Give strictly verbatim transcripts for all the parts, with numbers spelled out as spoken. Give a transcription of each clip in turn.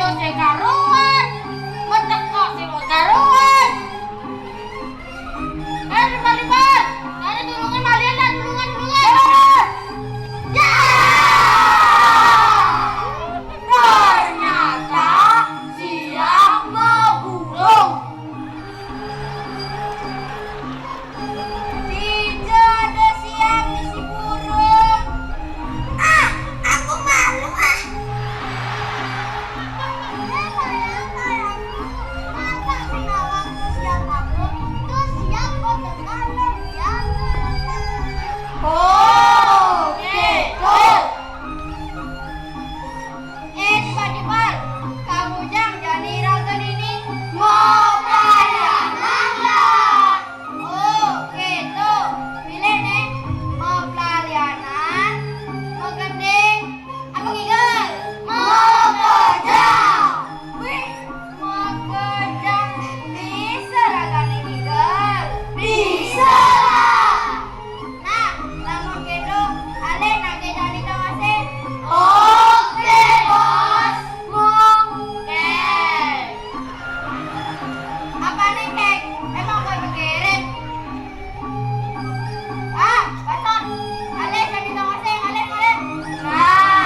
Sing karuan, metek kok sing karuan. Eh, Ribal, Ribal, ada tulungan malian lah, tulungan, tulungan. Ya! Ternyata siap ngeburung. Tidak ada siap misi burung. Ah, aku malu ah. Sayang, sayangku, masa sih nawang tuh siap aku? Tuh siap kok dengan ya. Oh, gitu. Eh, Pak Dipal, kamu jang jadi raga ini. Mau pelayanan lah. Oh, gitu. Pilih nih. Mau pelayanan, mau gending, apa ngigel? Mau kerja. Wih, mau kerja. Bisa raga nih ngigel. Bisa lah. Nah, lamun gitu, alih nagih jani tongase. Oke, Bos. Mongke. Apa nih, Kek? Emang gue pikirin. Ah, bacot. Alih jani tongase, alih, alih. Nah.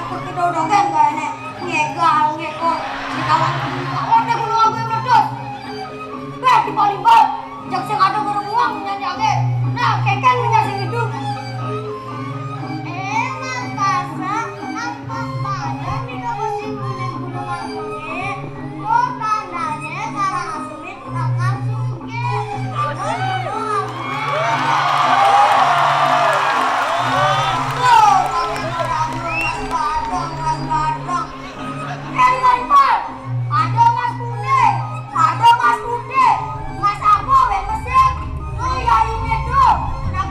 Kita udah kan kayak nek ngegal ngekor di kawan. Kawan deh gunung aku yang meletus. Beh, di Palembang, jak sing ada gunung uang nyanyi ake. Nah, keken menyasing itu. Emang pasang apa pada kita musim gunung gunung aku? Oh, tandanya karena sulit bakal sugih. Aku semua aku. Tuh, pakai modal Mas Badong, Mas Badong. Eh, Mas Badong, ada Mas Kuning, ada Mas Putih, Mas apa, Mas Mesir? Oh, ya ini tuh. Nah,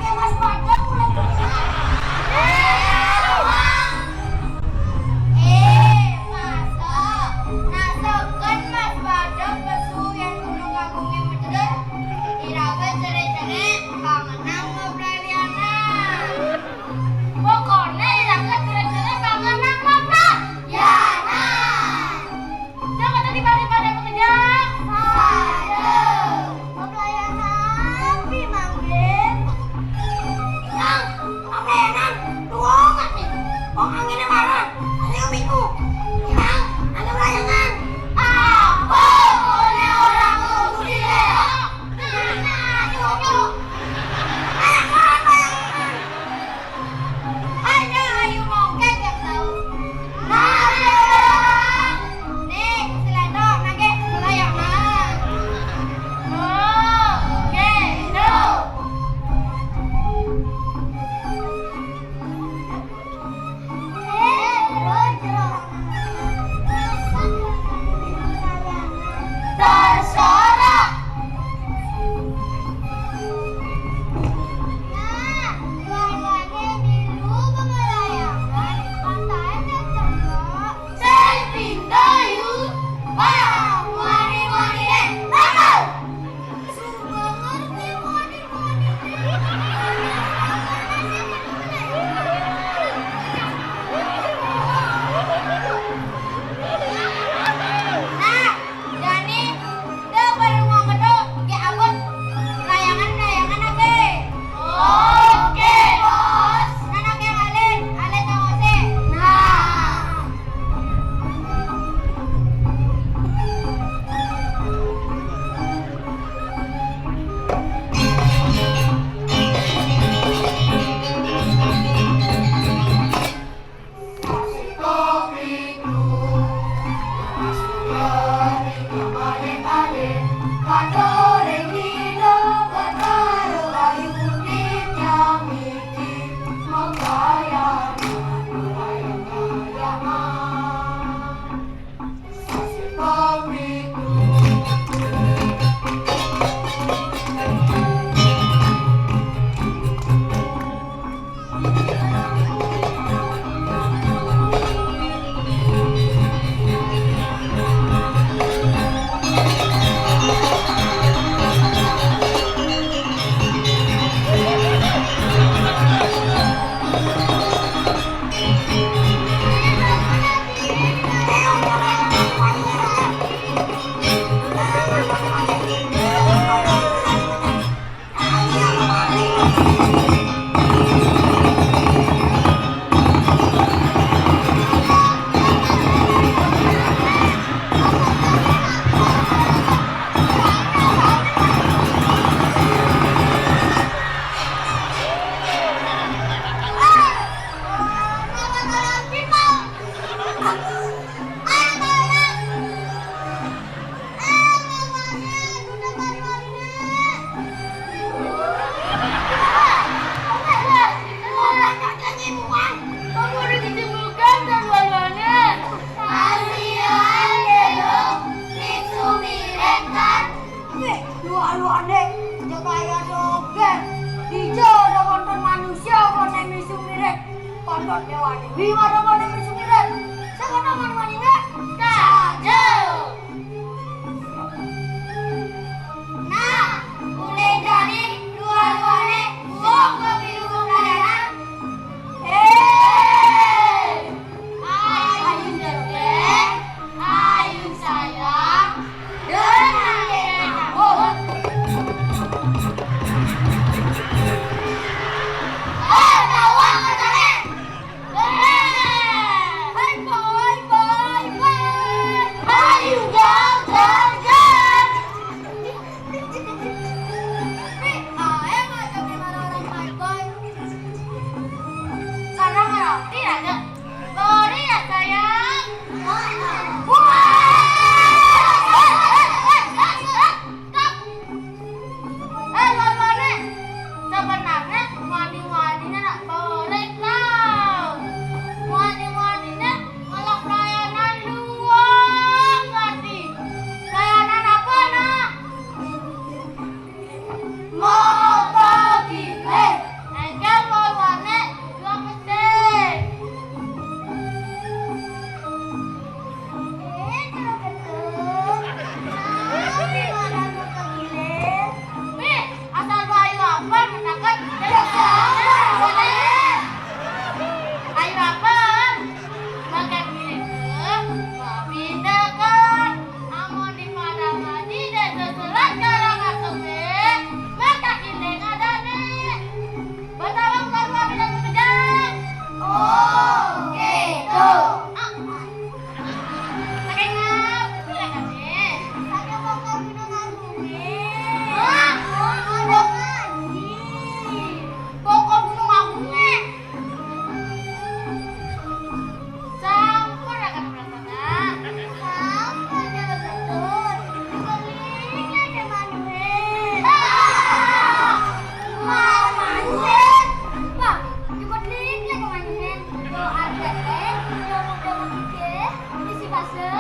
Asa,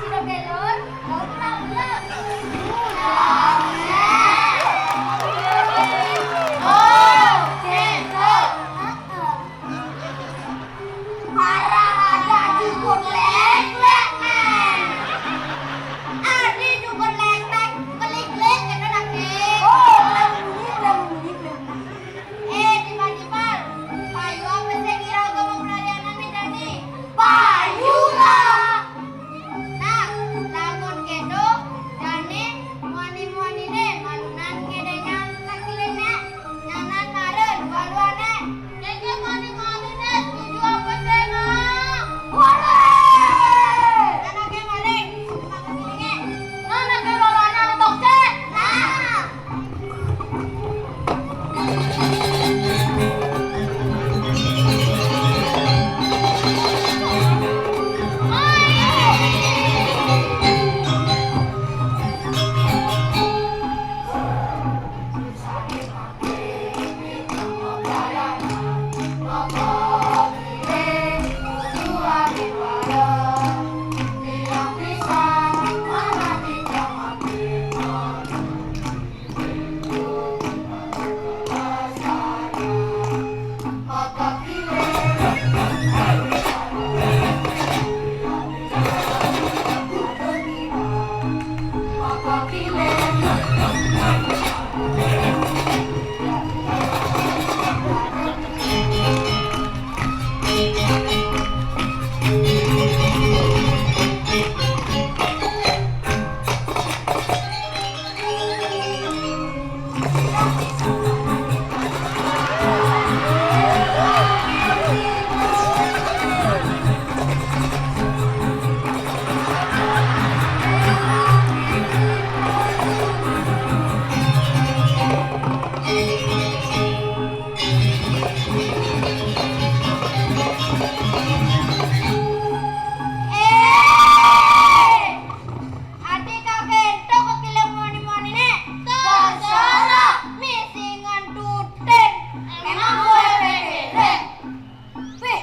sudah belon, kau pulang belum? Pulang, Nek. Oh, gitu. Heeh. Marah aja cukur leklek, Nek. Adi cukur leklek, kelik-kelik, gitu, Nek. Oh, belum bunyi, belum bunyi, belum bunyi. Eh, Dipal, Dipal, payu apa sih kira kamu pelarianan nih, Dani? Payu lah. Nah, lamun kéto, jani muani-muaniné malunan ngedéngang kakilinné, nyanan mara dua-duané. Kéké muani-muaniné setuju apa sih, Mak? Boleh! Anaké maling, anaké dua-duané antuk, Cék. Nah. Adi kagento kekiling muani-muaniné. Terserah. Misi ngentutin. Memang gue pikirin. Wih,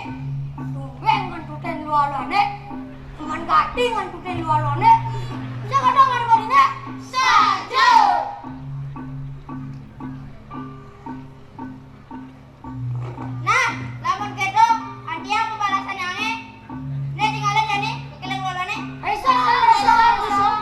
tumbén ngentutin lua-luané. Cuman gati ngentutin lua-luané. Bisa kada ngari-ngariné? Saja. Nah, lamun kéto, antiang pembalasan yangé. Né tingalan ya nih, kekiling lua-luané. Ayo, song, song, song.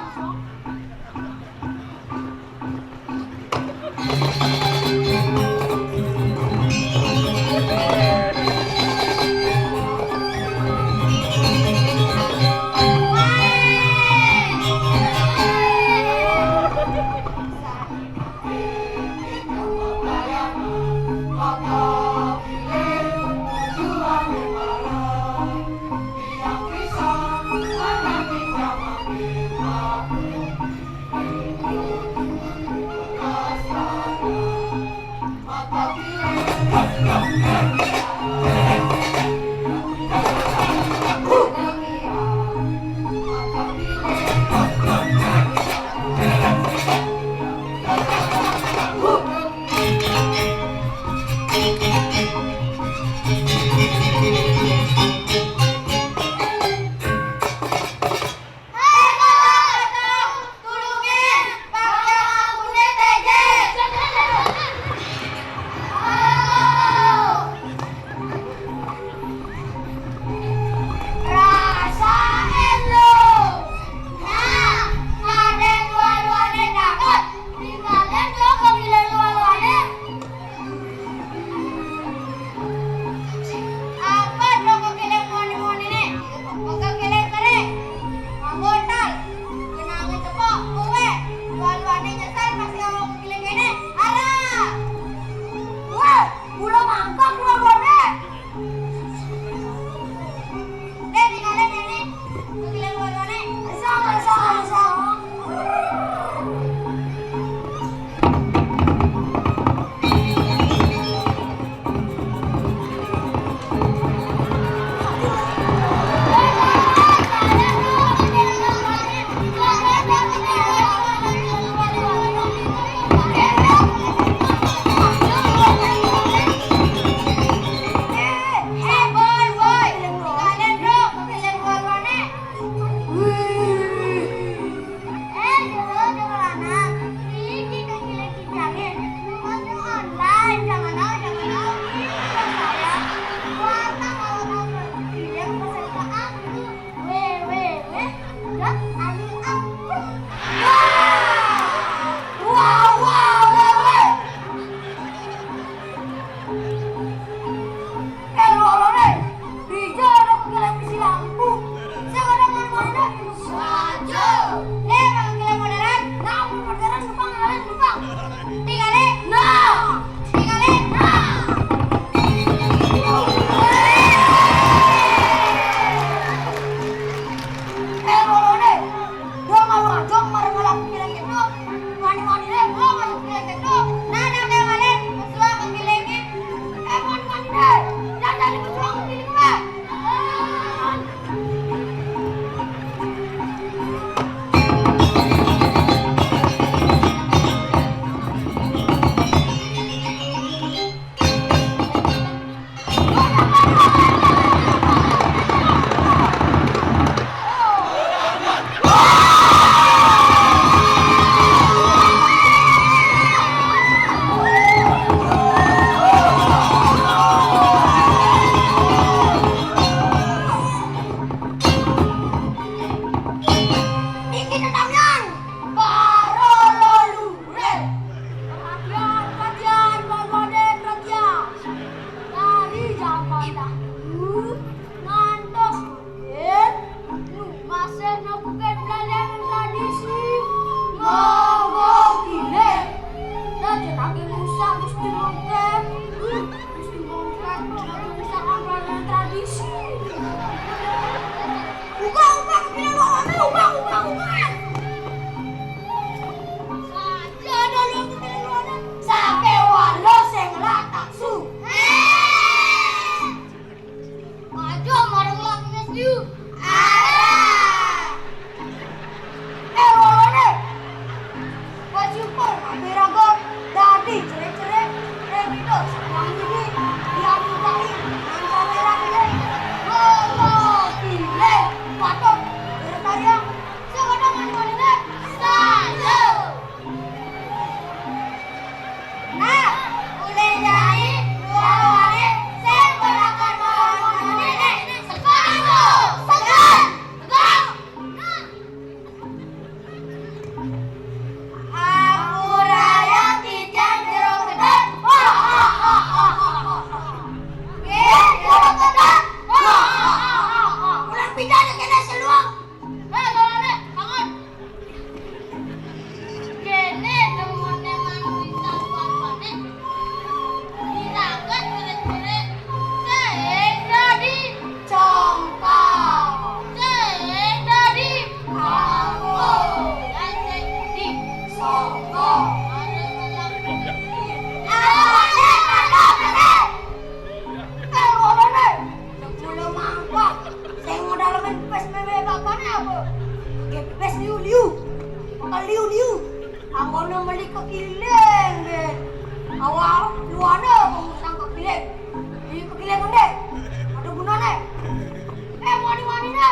Pépés mémé bakane apa? Ge pépés liu-liu. Bakal liu-liu. Anggone meli kekiling ge. Awak luane pengurusang kekiling. Meli kekiling ende. Ada gunane. Eh, wani-wanine.